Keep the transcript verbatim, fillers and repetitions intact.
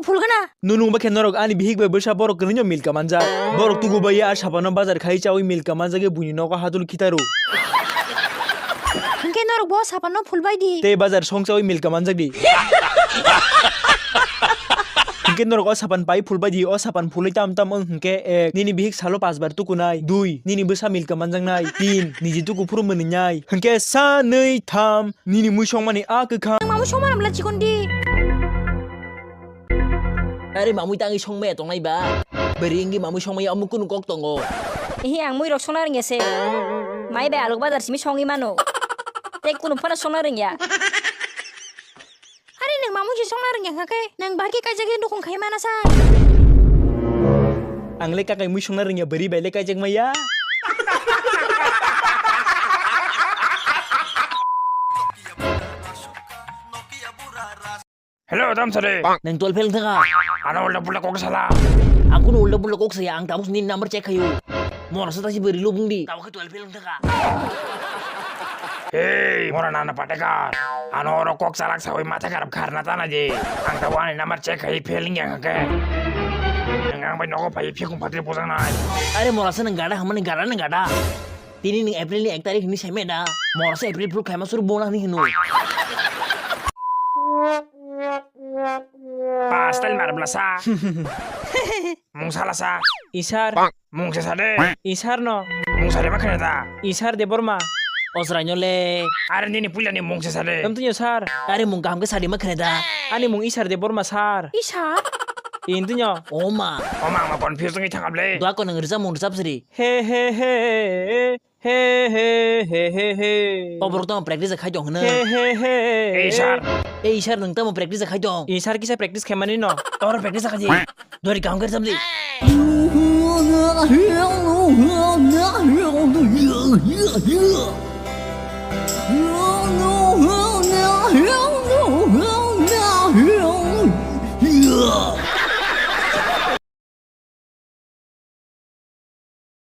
Phulgana. Nunu ba khe norok ani bihik bai bwsa borok kwrwino milka manjak. Borok tugu bai a sapano bazar khai chawi milka manjak buini nogo hatul khitaru. Hwnkhe norok bo sapano phulbai di. Tei bazar song chawi milka manjak di. Hwnkhe norok o sapan pai phulbai di, o sapan phulwi tam tam wng hwnkhe ek, nini bihik salo pas bar tukunai, dui, nini bwsa milka manjaknai, tin, niji tuku phuru mwnwi nai, hwnkhe sa, nwi, tham, nini mui songmani a kwkhang. Nang mamui songma ramla chikon di. Are mamui tangwi songmaya tongnai ba? Bwrwi wngwi mamui songmaya omo kunu kok tongo? Ehe, ang mui rok songna rwngya se. Mai bai alok bazar simi songwi mano. Tei kunu phano songna rwngya. Are nwng mamui se songna rwngya kha khe nwng bahai khe kaijak khe nukhung khai mana sa? Ang le kakai mui songna rwngya bwrwi bai le kaijak maya. Hello, Damsari. Nang twelve fail wngthaka? Ano ulda pulda kok sala. Ang kuno ulda pulda kok saya, ang tabuk nini number check khayo. Mora sa tasi beri lubung di. Tabuk khe twelve fail wngthaka. Hey, mora nana patekar. Ano oro kok salak sawi matha karap kharna tana je. Ang tabuk ani number check khai fail wngya hake. Nang ang bai nogo phai phikung phatri pujangnai. Are mora sa nang gada hamani gada nang gada. Tini nwng April ni ek tarikh hinwi saimaya da? Morsa April Fool khaima suru bona hinwi hino. Pastel marbla sa. Mung sala sa. Isar. Mung se sade. Isar no. Mung sade ma khene da. Isar Debbarma. Osraino le. Are nini puila ni mung se sade. Tamtunyo sir. Are mung kaham khe sadi ma khene da. Ani mung Isar Debbarma sir. Isar? Intunyo. Oma. Oma, ama confuse wngwi thangable. Dua ko nang risa mung risa sri. He he he. He he he he he. O borok tamo practice khai tong hwno. He he he. Ei sir. Ei sir, nwng tamo practice khai tong? Ei sir kisa practice khaimani no. Tor practice khai di. Dori kaham khe samdi.